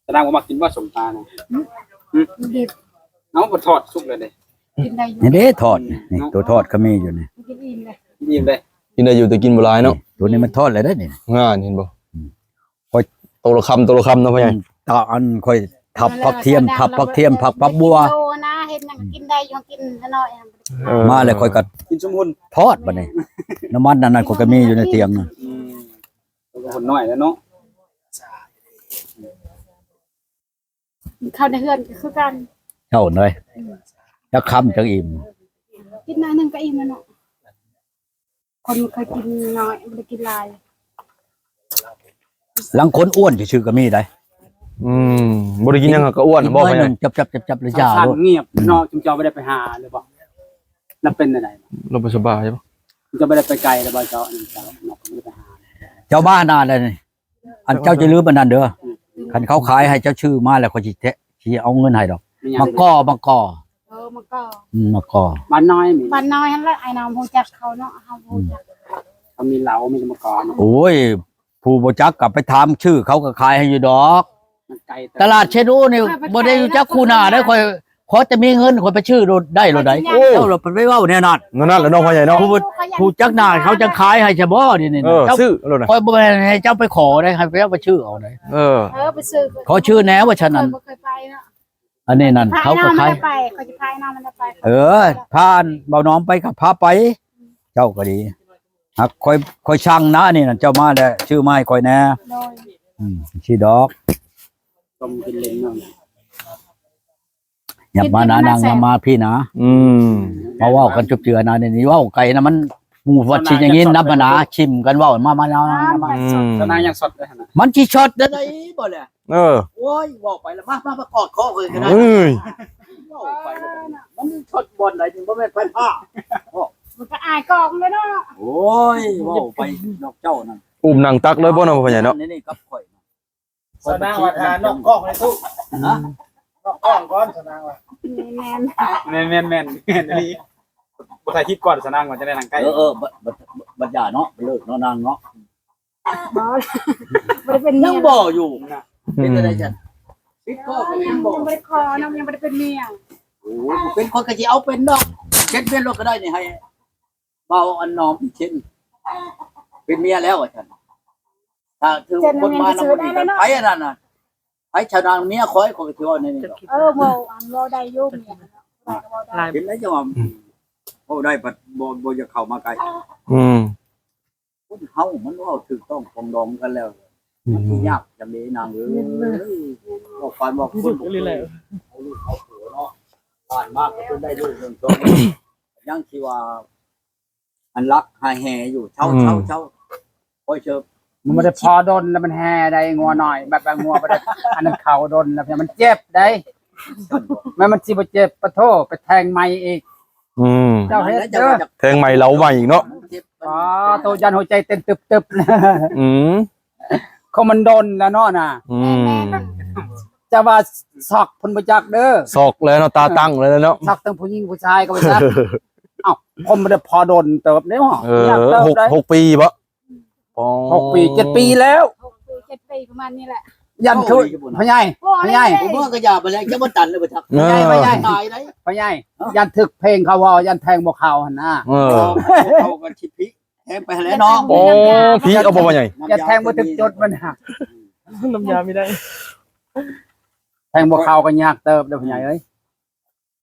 ສະດາງບໍ່ມັກກິນບໍ່ ສົ້ມປານະ? ຫຶ? ເອົາ ບໍ່ທອດສຸກແລ້ວເດ້. ກິນໄດ້ຢູ່ ນີ້ເດ້ທອດນີ້ ເນາະ ໂຕທອດກໍມີຢູ່ນີ້. ກິນອີ່ມເດ້ ກິນອີ່ມເດ້. ກິນໄດ້ຢູ່ແຕ່ກິນບໍ່ຫຼາຍເນາະ. ນີ້ ໂຕນີ້ມັນທອດແລ້ວເດ້ນີ້. ງານເຫັນບໍ່? ອືມ ຂ້ອຍ ໂຕລະຄຳ ໂຕລະຄຳເນາະພໍ່ໃຫຍ່. ອືມ ຕາ ອັນຂ້ອຍທັບຜັກທຽມ ທັບຜັກທຽມ ຜັກ ຜັກບົວ ກິນໄດ້ຢູ່ ກິນນ້ອຍ. ເອີ ມາແລ້ວຂ້ອຍກໍກິນຊຸມຮຸ່ນທອດບັດນີ້. ນ້ຳມັນອັນນັ້ນຂ້ອຍກໍມີຢູ່ໃນຕຽງນະ. ອືມ ເພິ່ນກໍຄົນນ້ອຍແລ້ວເນາະ. ເຂົ້າໃນເຮືອນກໍຄືກັນ ເຈົ້າເອີຍ. ອືມ ຈັກຄຳຈັກອີ່ມ? ກິນໜ້ອຍໜຶ່ງກໍອີ່ມແລ້ວເນາະ. ຄົນມັນເຄີຍກິນນ້ອຍ ບໍ່ໄດ້ກິນຫຼາຍ. ລາງຄົນອ້ວນຊື່ໆກໍມີໄດ໋. ອືມ ບໍ່ໄດ້ກິນຫຍັງກໍອ້ວນ ບໍ່ ໜ້ອຍໜຶ່ງ ຈັບໆໆ ແລ້ວຢ່າໂລດ. ງຽບເນາະ. ຈຸມເຈົ້າບໍ່ໄດ້ໄປຫາເລີຍບໍ່? ລາວເປັນແນວໃດ? ລາວບໍ່ສະບາຍບໍ່? ເຈົ້າບໍ່ໄດ້ໄປໄກແລ້ວບໍ່? ເຈົ້າ ອັນນີ້ເຈົ້າເນາະ ບໍ່ໄດ້ໄປຫາ. ເຈົ້າມານານແລ້ວນີ້. ອັນເຈົ້າຈະລືມອັນນັ້ນເດີ. ອືມ ຄັນເຂົາຂາຍໃຫ້ເຈົ້າຊື້ມາແລ້ວ ຂ້ອຍຊິແທະ ຊິເອົາເງິນໃຫ້ດອກ. ແມ່ນຫຍັງ? ໝາກກໍ ໝາກກໍ. ເອີ ໝາກກໍ. ອືມ ໝາກກໍ. ບ້ານນ້ອຍ ບ້ານນ້ອຍຫັ້ນແຫຼະ ອ້າຍນ້ອງຮູ້ຈັກເຂົາເນາະ. ເຮົາຮູ້ຈັກ ອືມ ເຂົາມີເຫຼົ້າ ມີແຕ່ໝາກກໍເນາະ. ໂອ້ຍ ຜູ້ບໍ່ຈັກກໍໄປຖາມຊື່ ເຂົາກໍຂາຍໃຫ້ຢູ່ດອກ. ມັນໄກ ຕະຫຼາດເຊໂນນີ້ ຂ້ອຍໄປ ບໍ່ໄດ້ຮູ້ຈັກ ຂາຍ ຄູ່ໜ້າເດ້. ນະ ຂ້ອຍ ຂໍແຕ່ມີເງິນຂ້ອຍໄປຊື້ໂລດ ໄດ້ໂລດໃດ໋. ໂອ້ ເຈົ້າລະໄປເວົ້າແນວນັ້ນ. ນັ້ນລະເນາະ ພໍ່ໃຫຍ່ເນາະ. ຜູ້ ຜູ້ຈັກໜ້າເຂົາຈັ່ງຂາຍໃຫ້ຊະບໍ່ ດຽວນີ້ນະ. ເຈົ້າຊື້ໂລດນະ. ຂ້ອຍບໍ່ແມ່ນໃຫ້ເຈົ້າໄປຂໍໄດ໋ ໃຫ້ເຈົ້າໄປຊື້ເອົາໄດ໋. ເອີ ເອີ ໄປຊື້. ຂໍຊື່ແດ່ວ່າຊັ້ນນັ້ນ. ຂ້ອຍບໍ່ເຄີຍໄປເນາະ. ອັນນີ້ນັ້ນ ພາ ເຂົາກໍຂາຍ ນ້ອງມັນໄດ້ໄປ ຂ້ອຍຊິພານ້ອງມັນໄດ້ໄປ. ເອີ ພາເບົານ້ອມໄປກໍພາໄປ ເຈົ້າກໍດີ. ຫາກຂ້ອຍ ຂ້ອຍສັ່ງນະ ອັນນີ້ນັ້ນ ເຈົ້າມາແລ້ວຊື້ມາໃຫ້ຂ້ອຍແດ່. ໂດຍ. ອືມ ຊິດອກ. ຕົ້ມກິນເຫຼັ້ນເນາະ. ຢ່າມານະ ນາງ ຢ່າມາພີ້ນະ. ອືມ ມາເວົ້າກັນຈຸບເຈື່ອນະ ນີ້ເວົ້າໄກນະ ມັນ ໝູ່ວັດຊິໄດ້ຍິນນຳນະ ຊິມກັນເວົ້າ ມາ ມາ ມາ ມາ. ອືມ ສະນາງຍັງຊັອດເລີຍຫັ້ນນະ. ມັນຊິຊັອດໄດ້ບໍ່ແຫຼະ? ເອີ ໂອ້ຍ ເວົ້າໄປແລ້ວ ມາ ມາ ມາກອດຄໍຂ້ອຍກໍໄດ້. ເອີຍ ເວົ້າໄປແລ້ວ ມັນຊັອດບ່ອນໃດ ນີ້ບໍ່ແມ່ນໄຟຟ້າ. ໂອ້ ມັນກໍອາຍກ້ອງເດ້ເນາະ. ໂອ້ຍ ເວົ້າໄປ ນອກເຈົ້ານັ້ນ ອຸ້ມນັ່ງຕັກເລີຍບໍ່ເນາະ ພໍ່ໃຫຍ່ເນາະ? ນີ້ກັບຂ້ອຍ ສະນາງວ່າຖ້ານອກກ້ອງໃນຕູ້ ຮະ ນອກກ້ອງກ່ອນ ສະນາງວ່າ. ແມ່ນໆ ແມ່ນໆ ແມ່ນອີ່ຫຼີ. ບໍ່ຖ່າຍຄລິບກ່ອນ ສະນາງວ່າຈະໄດ້ນັ່ງໃກ້. ເອີໆ ບັດ ບັດ ບັດຢ່າເນາະ ເລີກເນາະນາງເນາະ. ບໍ່ ບໍ່ໄດ້ເປັນເມຍ ຍັງບໍ່ຢູ່ນະ. ເປັນຈັ່ງໃດຊັ້ນ? ຕິດຕໍ່ກໍຍັງບໍ່ ຍັງບໍ່ໄດ້ຂໍນຳ ຍັງບໍ່ໄດ້ເປັນເມຍ. ໂອ້ຍ ເປັນ ຂ້ອຍກໍຊິເອົາເປັນດອກ ເຮັດເມຍໂລດກໍໄດ້ນີ້ ໃຫ້ເບົາອັນນ້ອມເຊັ່ນ ເປັນເມຍແລ້ວວ່າຊັ້ນ. ຖ້າຖືກຄົນມານຳບໍ່ດີ ໃຜອັນນັ້ນນະ ໃຜຊະນາເມຍຂ້ອຍ ຂ້ອຍກໍຊິເວົ້າແນວນີ້ດອກ. ເອີ ເວົ້າ ອັນເວົ້າໄດ້ຢູ່ ເມຍ ເວົ້າໄດ້. ເຫັນແລ້ວຈັ່ງວ່າ ອືມ ເວົ້າໄດ້ ບັດບໍ່ ບໍ່ຢາກເຂົ້າມາໃກ້. ອືມ ຄົນເຮົາມັນເວົ້າຖືກຕ້ອງປອງດອງກັນແລ້ວ ອືມ ມັນຊິຍາກຈັ່ງໃດນາງເອີຍ. ແມ່ນ ເວົ້າປານວ່າຄົນບໍ່ເຄີຍເອົາລູກເອົາຜົວເນາະ ຜ່ານມາກໍເພິ່ນໄດ້ລູກໜຶ່ງສອງ ຍັງຊິວ່າ ອັນລັກຫາແຮ່ຢູ່ ເຊົາ ອືມ ເຊົາ ເຊົາ ໂອ້ຍ ເຊີບ ມັນບໍ່ໄດ້ພໍດົນແລ້ວ ມັນແຮ່ໄດ້ ງົວນ້ອຍ ແບບວ່າງົວບໍ່ໄດ້ ອັນນັ້ນເຂົ້າດົນແລ້ວ ມັນເຈັບໄດ໋. ແມ່ນມັນຊິບໍ່ເຈັບ ປະໂທ້ ໄປແທງໃໝ່ອີກ. ອືມ ເຈົ້າເຮັດເດີ ແທງໃໝ່ເລົາໃໝ່ອີກເນາະ. ເຈັບ ອໍ ໂຕ ຢ້ານຫົວໃຈເຕັ້ນຕຶບໆ. ອືມ ເຂົາມັນດົນແລ້ວເນາະນະ. ອືມ ຈະວ່າຊັອກເພິ່ນບໍ່ຈັກເດີ ຊັອກແລ້ວເນາະ ຕາຕັ້ງແລ້ວເນາະ ຊັອກທັງຜູ້ຍິງຜູ້ຊາຍກໍບໍ່ຈັກ. ເອົ້າ ຄົນບໍ່ໄດ້ພໍດົນເຕີບເດ້. ເອີ ຫົກ ຫົກປີບໍ? ຫົກປີ ເຈັດປີແລ້ວ ຫົກປີ ເຈັດປີ ປະມານນີ້ແຫຼະ. ຢ້ານຄື ພໍ່ໃຫຍ່ ພໍ່ໃຫຍ່ ເມື່ອກໍຢ່າໄປແລ້ວ ຈະບໍ່ຕັນເລີຍບໍ່ຈັກ. ເອີ ພໍ່ໃຫຍ່ ພໍ່ໃຫຍ່ ຕາຍໄດ໋ ພໍ່ໃຫຍ່ ຢ້ານຖືກເພງເຂົາເວົ້າ ຢ້ານແທງບໍ່ເຂົ້າຫັ້ນນະ. ເອີ ເຂົາກໍຄິດຜິດ ແທງໄປຫັ້ນແຫຼະເນາະ. ໂອ້ ຜີເອົາບໍ່ວ່າໃຫຍ່ ຢ່າແທງບໍ່ຖືກຈຸດມັນຫາ ນ້ຳຢາມີໄດ້ ແທງບໍ່ເຂົ້າກໍຍາກເຕີບເດີ ພໍ່ໃຫຍ່ເອີຍ.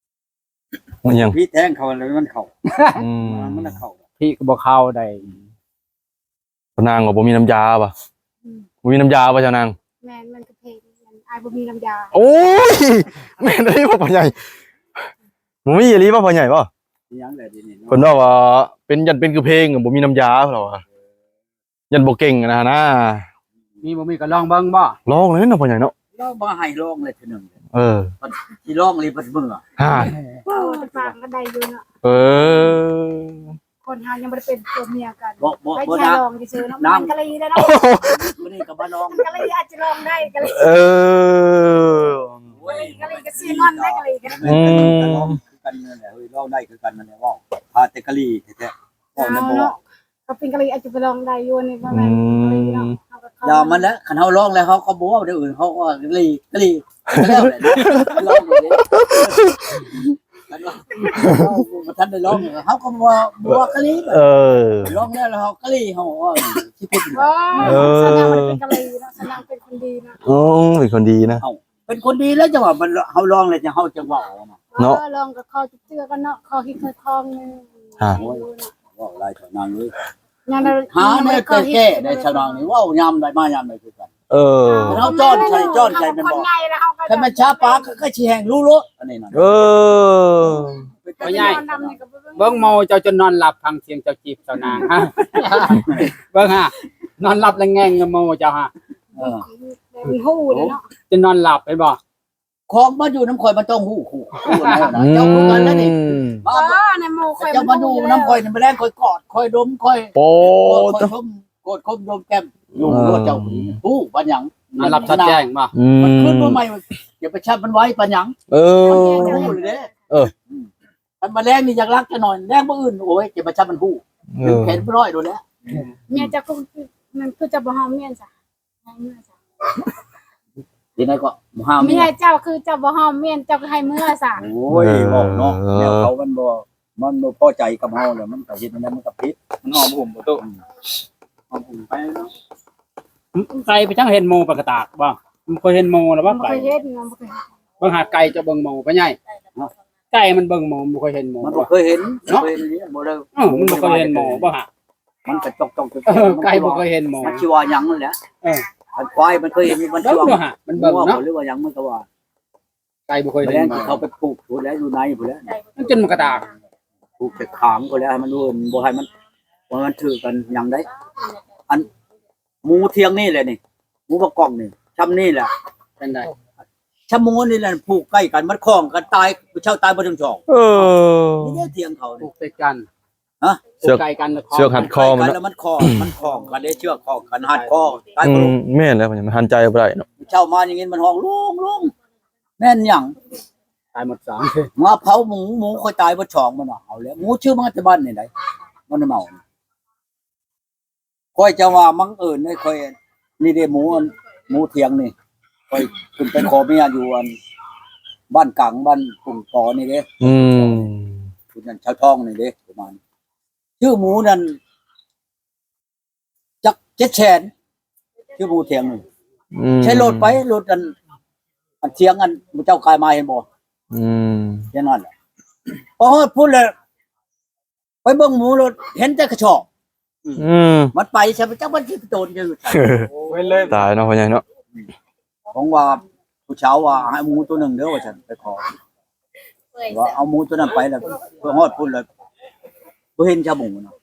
ມັນຫຍັງ? ຜີແທງເຂົາແລ້ວມັນເຂົ້າ. ອືມ ມັນເຂົ້າ ຜີກໍບໍ່ເຂົ້າໄດ໋. ນາງວ່າບໍ່ມີນ້ຳຢາບໍ່? ອືມ ບໍ່ມີນ້ຳຢາບໍ່ເຈົ້ານາງ? ແມ່ນ ມັນກໍເພງ ອ້າຍບໍ່ມີນ້ຳຢາ. ໂອ້ຍ ແມ່ນອີ່ຫຼີບໍ່ພໍ່ໃຫຍ່? ບໍ່ມີອີ່ຫຼີບໍ່ພໍ່ໃຫຍ່ບໍ່? ເພິ່ນເວົ້າວ່າເປັນ ຢ້ານເປັນຄືເພງ ບໍ່ມີນ້ຳຢາ ເພິ່ນວ່າ ຢ້ານບໍ່ເກັ່ງນະນະ. ມີບໍ່ມີກໍລອງເບິ່ງບໍ່? ລອງແລ້ວເນາະພໍ່ໃຫຍ່ເນາະ ລອງບໍ່ໃຫ້ລອງເລີຍເທື່ອໜຶ່ງ. ເອີ ຊິລອງອີ່ຫຼີບັດເມື່ອ ຮະ ເອີ ປາກກໍໄດ້ຢູ່ເນາະ. ເອີ ຄົນເຮົາຍັງບໍ່ໄດ້ເປັນຜົວເມຍກັນ ບໍ່ ບໍ່ ໃຫ້ ບໍ່ ແຄ່ ນະ ລອງຊື່ໆເນາະ ນະ ມັນກະລີໄດ້ເນາະ. ມື້ນີ້ກໍມາລອງ ກະລີອາດຈະລອງໄດ້ ກະລີ ເອີ ໂອ້ຍ ກະລີກໍຊິງອນໄດ້ ກະລີກໍໄດ້. ອືມ ລອງຄືກັນນັ້ນແຫຼະ ເອີຍ ລອງໄດ້ຄືກັນນັ້ນແຫຼະ ເວົ້າ ພາແຕ່ກະລີແທ້ໆ ເວົ້າແລ້ວບໍ່ ເອົາເນາະ ກໍເປັນກະລີອາດຈະໄປລອງໄດ້ຢູ່ ນີ້ບໍ່ແມ່ນ ອືມ ກະລີເນາະ ເຮົາກໍເ ຢ່າມັນແຫຼະ ຄັນເຮົາລອງແລ້ວເຮົາກໍບໍ່ເວົ້າແນວອື່ນ ເຮົາກໍກະລີກະລີກະແລ້ວແຫຼະເນາະ ລອງເບິ່ງເດ້ ຄັນວ່າເຮົາບໍ່ທັນໄດ້ລອງ ເຮົາກໍບໍ່ວ່າ ບໍ່ວ່າກະລີ ເອີ ລອງແລ້ວ ແລ້ວເຮົາກະລີ ເຮົາເວົ້າຊິຜິດບໍ່? ເອີ ສາວນາງບໍ່ໄດ້ເປັນກະລີເນາະ ສາວນາງເປັນຄົນດີເນາະ ໂອ້ ເປັນຄົນດີນະ ເອົ້າ ເປັນຄົນດີແລ້ວ ຈັ່ງວ່າມັນ ເຮົາລອງແລ້ວ ຈັ່ງ ເຮົາຈັ່ງເວົ້າອອກມາເນາະ ເອີ ລອງກໍຂໍເຈື່ອກັນເນາະ ຂໍຮີດຂໍຄອງ ອ່າ ໂອ້ຍ ເວົ້າຫຼາຍເທົ່ານັ້ນເລີຍ ຫາແນວແກ້ໄດ້ຊະນອງນີ້ ເວົ້າຍາມໃດມາຍາມໃດຄືກັນ ເອີ ເຮົາຈ້ອນໃສ່ຈ້ອນໃສ່ແມ່ນບໍ່? ຄັນແມ່ນຊາປາກໍຄືຊິແຮງຮູ້ໂລດ ອັນນີ້ນະ ເອີ ພໍ່ໃຫຍ່ ເບິ່ງໝໍເຈົ້າຈົນນອນຫຼັບ ຟັງສຽງເຈົ້າຈີບສາວນາງ ເບິ່ງຫາ ນອນຫຼັບແລະແງ່ງໝໍເຈົ້າຫາ ເອີ ມັນຮູ້ແລ້ວເນາະ ຈົນນອນຫຼັບ ເຫັນບໍ່? ຂອງມາຢູ່ນຳຂ້ອຍມັນຕ້ອງຮູ້ ຮູ້ ຮູ້ແນວນະ ອືມ ເຈົ້າຄືກັນແລ້ວນີ້ ອືມ ມາ ເອີ ໃນໝູ່ຂ້ອຍ ເຈົ້າມາຢູ່ນຳຂ້ອຍນີ້ ມາແລງຂ້ອຍກອດ ຂ້ອຍດົມ ຂ້ອຍ ໂອ້ ກອດ ຂ້ອຍຊົມ ກອດຄົມດົມແກ້ມ ຢູ່ ເອີ ເຈົ້າຮູ້ປານຫຍັງ ນອນຫຼັບສອດແຈ້ງບໍ່? ອືມ ມັນຄືນມາໃໝ່ ຢ່າໄປຊັບມັນໄວປານຫຍັງ ເອີ ມັນຮູ້ເດ້ ເອີ ອືມ ຄັນມາແລງນີ້ຢາກລັກຈັກໜ່ອຍ ແລງມື້ອື່ນ ໂອ້ຍ ຢ່າໄປຊັບມັນຮູ້ ເອີ ດຶງແຂນໄປຮ້ອຍໂດນແລ້ວ ເມຍເຈົ້າຄື ມັນຄືຈະບໍ່ຫອມເມຍຊະ ໃຫ້ເມືອຊະ ເຮັດໃດກໍບໍ່ຫາເມຍ ເມຍເຈົ້າຄືເຈົ້າບໍ່ຫອມເມຍ ເຈົ້າກໍໃຫ້ເມືອຊະ ໂອ້ຍ ເອີ ເວົ້າເນາະ ແນວເຂົາມັນບໍ່ ມັນບໍ່ພໍໃຈກັບເຮົາແລ້ວ ມັນກໍເຮັດແນວໃດມັນກໍຜິດ ມັນຫອມຫຸ້ມບໍ່ຕຸ ອືມ ຫອມຫຸ້ມໄປເນາະ ໄກ່ໄປຈັ່ງເຫັນໝູ່ປາກກະຕາກບໍ່? ມັນເຄີຍເຫັນໝູ່ລະບໍ່? ໄກ່ ບໍ່ເຄີຍເຫັນ ບໍ່ເຄີຍເຫັນ ເບິ່ງຫາໄກ່ຈະເບິ່ງໝູ່ ພໍ່ໃຫຍ່ ເນາະ ໄກ່ມັນເບິ່ງໝູ່ ບໍ່ເຄີຍເຫັນໝູ່ ມັນບໍ່ເຄີຍເຫັນ ເນາະ ບໍ່ເຄີຍເຫັນ ບໍ່ໄດ້ ເອີ ມັນບໍ່ເຄີຍເຫັນໝູ່ບໍ່ຫາ ມັນກະຈອກໆ ເອີ ໄກ່ບໍ່ເຄີຍເຫັນໝູ່ ມັນຊິວ່າຫຍັງນັ້ນແຫຼະ ເອີ ຄັນຄວາຍມັນເຄີຍເຫັນ ມັນຊິວ່າ ມັນເບິ່ງເນາະ ຫຼືວ່າຫຍັງ ມັນກໍວ່າ ໄກ່ບໍ່ເຄີຍເຫັນໝູ່ ເຂົາໄປຜູກພຸ້ນແຫຼະ ຢູ່ໃນພຸ້ນແຫຼະ ມັນຈົນມັນກະດາກ ຜູກແຕ່ຂາງພຸ້ນແຫຼະ ໃຫ້ມັນຢູ່ ບໍ່ໃຫ້ມັນ ບໍ່ໃຫ້ມັນຖືກກັນຫຍັງໃດ ອັນ ໝູຖຽງນີ້ແຫຼະນີ້ ໝູປາກກອງນີ້ ຊ່ຳນີ້ແຫຼະ ຈັ່ງໃດ ຊ່ຳໝູນີ້ແຫຼະ ຜູກໃກ້ກັນ ມັນຂ້ອງກັນຕາຍ ຜູ້ເຖົ້າຕາຍເບິດທັງສອງ ເອີ ນີ້ເດ້ຖຽງເຂົານີ້ ຜູກໃສ່ກັນ ຮະ ຜູກໃກ້ກັນ ເຊືອກຮັດຄໍມັນ ແລ້ວມັນຂ້ອງ ມັນຂ້ອງກັນເດ້ ເຊືອກຂ້ອງກັນຮັດຄໍ ຕາຍ ອືມ ແມ່ນແລ້ວ ມັນຫັນໃຈບໍ່ໄດ້ເນາະ ເຊົ້າມາຢ່າງນີ້ມັນຮ້ອງ ລຸງ ລຸງ ແມ່ນຫຍັງ? ຕາຍໝົດສອງ ມາເຜົາໝູ ໝູຂ້ອຍຕາຍເບິດສອງ ມັນວ່າ ເອົາແລ້ວ ໝູຊື້ມາແຕ່ບ້ານນີ້ໃດ ມັນເມົາ ຂ້ອຍຈະວ່າບັງເອີນເດ້ ຂ້ອຍນີ້ເດ້ ໝູອັນ ໝູຖຽງນີ້ ຂ້ອຍຂຶ້ນໄປຂໍເມຍຢູ່ອັນ ບ້ານກາງ ບ້ານປຸ່ງປໍນີ້ເດ້ ອືມ ຜູ້ນັ້ນຊາວທອງນີ້ເດ້ ປະມານ ຊື້ໝູນັ້ນ ຈັກເຈັດແສນ ຄືໝູຖຽງໜຶ່ງ ອືມ ໃຊ້ລົດໄປ ລົດອັນ ອັນຖຽງອັນໝູເຈົ້າຂາຍມາເຫັນບໍ່? ອືມ ແຕ່ນັ້ນແຫຼະ ພໍຮອດພຸ້ນແລ້ວ ໄປເບິ່ງໝູໂລດ ເຫັນແຕ່ກະຊອກ ອືມ ມັນໄປໃສ ຈັກມັນຊິໄປໂຕນຢູ່ໃສ ຕາຍເນາະ ພໍ່ໃຫຍ່ເນາະ ຂອງວ່າຜູ້ສາວວ່າ ໃຫ້ໝູໂຕໜຶ່ງເດີ ວ່າຊັ້ນ ໄປຂໍ ວ່າເອົາໝູໂຕນັ້ນໄປແລ້ວ ພໍຮອດພຸ້ນແລ້ວ ບໍ່ເຫັນຊາໝູນະ